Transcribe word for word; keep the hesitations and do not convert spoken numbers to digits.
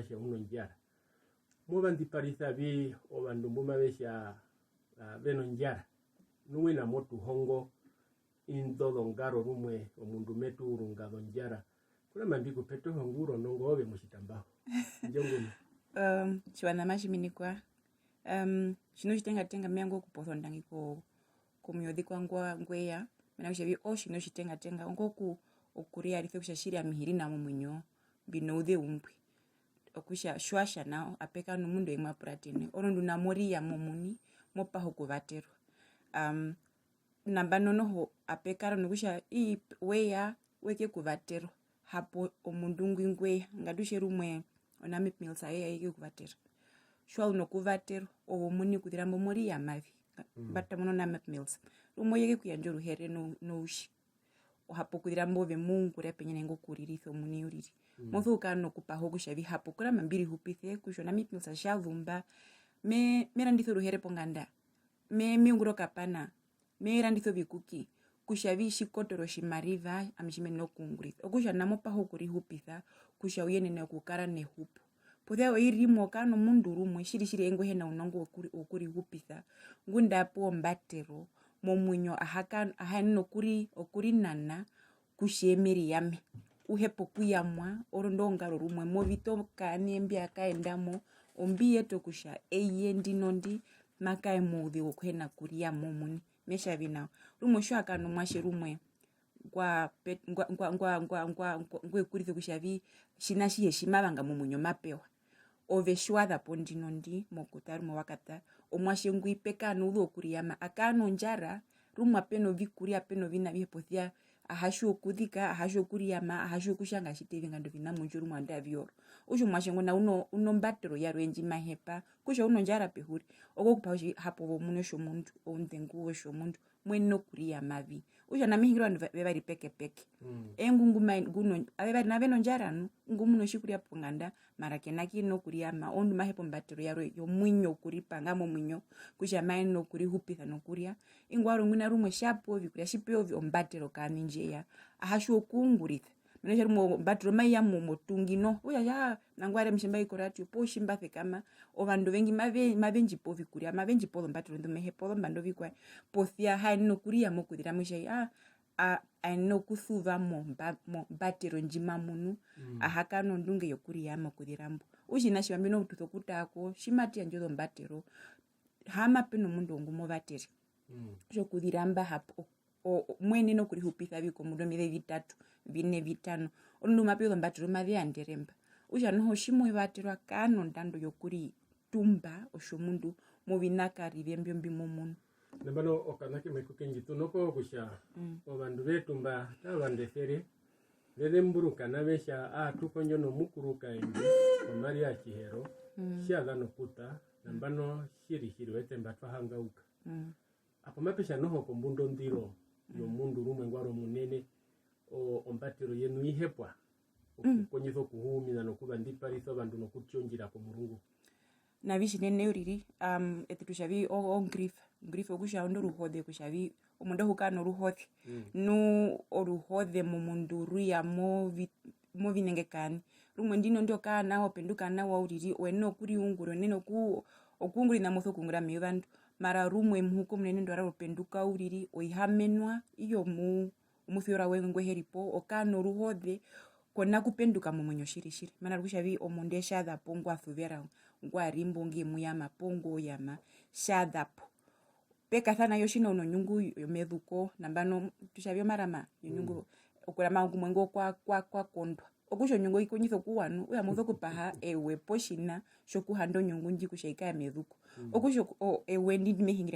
tja u nondjara. Mo vanḓiparisa vi ovandu mbu mave tja, ah, ve nondjara. Nu wina mo tu hongo indo zongaro rumwe omundu me tu urunga zondjara. Kurama mbi ku pe toho ngu ronongo ove motjitambaho. Ndjo nguno. Um, tjiwana matji minikwa. Um, tjino tjitengatenga me vanga okuposa ondangi ko, komuyozi kwa ngwa-, ngweya. Mena kutja vi otjino tjitengatenga, ongo ku, okuriarisa kutja tjiri ami hi ri nawa momuinyo, mbi nouzeu mbwi. Okutja tji wa tja nao, ape kara nomundu umwe a puratene. Orondu nao mo riya momuini, mo paha okuvaterwa. Um, nambano noho ape kara nokutja ii, we ya we ke kuvaterwa, hapo omundu ngwi ngwe ya, ngatu tje rumwe o Namib Mills aye ya ye ke kuvatera. Tji wa zu nokuvaterwa, ove omuini okuzira mbo mo riya mavi, nga-, Mm. mba tamuna o Namib Mills. Rumwe ye ke kuyandja oruhere nou-, noutji. Ohapo okuzira mbo ove mo ungura pendje nenge okuririsa omuini uriri. Mm. Mo sokukara nokupaha okutja vi hapo kurama mbi rihupise, kutja o Namib Mills tja zu mba, me-, me randisa oruhere ponganda, me-, me ungura okapana, me randisa ovikuki, kutja vi tji kotora otjimariva, ami tji me yenene okuungurisa. Okutja nao mo paha okurihupisa, kutja u yenene okukara nehupo. Posia oiri imwe o kara nomundu rumwe, tjiri, tjiri, eye ngu hi na ounongo wokuri-, wokurihupisa, ngunda a pewa ombatero momuinyo, a ha ka-, a ha yenene okuri-, okurinana, kutja eye me riyama. U hepa okuyamwa, orondu ongaro rumwe, mo vita okaani mbya kaenda mo, ombi yeta kutja eye ndino ndi ma kare mouzeu wokuhina kuriyama omuini. Me tja vi nao. Rumwe tji wa kara nomuatje rumwe, ngwa pe-, ngwa, ngwa, ngwe kurisa kutja vi, tjina atjihe tji ma vanga momuinyo ma pewa. Ove tji wa za po ndino ndi, mokutara rumwe wa kata, omuatje ngwi pe kara nouzeu wokuriyama, a kara nondjara, rumwe ape novikurya, ape novina avihe posia, a ha tjiwa okuzika, a ha tjiwa okuriyama, a ha tjiwa okutjanga, a tjita ovinga ndo vina mondjuwo rumwe andae avi oro. Okutja omuatje ngo nao u no, u nombatero yarwe ndji ma hepa, kutja u nondjara pehuri, okokupaha kutja hapo ove omuini otjomundu, ounḓengu wotjomundu, mo yenene okuriyama vi. Okutja nao me hingire ovandu va-, vevari pekepeke. Mm. Eye ngu, ngu ma-, ngu no, avevari nao ve nondjara nu, ngu muna otjikurya ponganda, mara ke na kuyenena okuriyama, orondu ma hepa ombatero yarwe yomuinyo okuripanga momuinyo, kutja ma yenene okurihupisa nokurya. Ingwi warwe ngwina rumwe tja pewa ovikurya, tji pewa ovi-, ombatero kaani ndje ya, a ha tjiwa okuungurisa. Mena kutja rumwe ombatero mai ya mo-, motuingi noho. Okutja tja, nangwari ami tji mba i koradio, poo tji mba sekama, ovandu ovengi mave-, mave ndji pe ovikurya, mave ndji pe ozombatero nḓu me hepa, ozombanda ovikwaye. Posia ha yenene okuriyama okuzira mo, tja i, a, a, a yenene okusuva momba-, mombatero ndji ma munu, Mm. a ha kara nondunge yokuriyama okuzira mbo. Okutja otjiṋa tjiva mbi noho tu sokutara ko, tji matu yandja ozombatero, haama pe nomundu ngu mo vatere. Mm. Okutja okuzira mba hapo, o-, o-, mo yenene okurihupisa vi kombunda omieze vitatu, vine, vitano. Orondu mape ya ozombatero maze yandere mba. Okutja noho tji mo vaterwa, kara nondando yokuritumba otjomundu moviṋa karive mbyo mbi mo munu. Nambano okaṋa kemwe ku ke ndji ṱuna oko kutja Mm. ovandu vetu mba tava ndesere, ve zemburuka nave tja, aa, tu kondjo nomukuru kaendu, o Maria Tjihero, Mm. tja za nokuṱa, nambano tjiri, tjiri, wete mba twa hangauka. Mm. Hapo mape tja noho kombunda ondiro Mm. yomundu rumwe ngwari omunene, o-, ombatero yeṋu i hepwa, Mm. okukondjisa okuhuhumiṋa nokuvanḓiparisa ovandu nokutja ondjira komurungu. Navi tjinene uriri, um, eṱe tu tja vi o, o grief. Grief okutja ondo oruhoze, kutja vi omundu a huka noruhoze. Mm. Nu oruhoze momundu ru ya movi-, movinenge kaani. Rumwe ndino ndi o kara nawa, o penduka nawa uriri, o yenene okuriungura, o yenene oku-, okuungura oviṋa mo sokuungura meyuva ndo. Mara rumwe muhuka omunene ndo wa rara o penduka uriri, o ihamenwa, iyo mu-, omusiora woye ngwe he ri po, o kara noruhoze, ko na kupenduka momuinyo tjiri, tjiri. Mena rokutja vi omundu e tja za po ngwa suvera, ngwa ri mbo nge mu yama po, ngwo yama, tja za po. Pe kasana yo tjina u nonyungu yomezuko, nambano tu tja vi omarama yonyungu, Mm. okurama kumwe ngo kwa, kwa, kwa kondwa. Okutja onyungu i kondjisa okuwa nu, okutja mo sokupaha ewe potjina tjokuhanda onyungu ndji kutja i kare mezuko. Mm. Okutja o-, ewe ndi ndi me hingire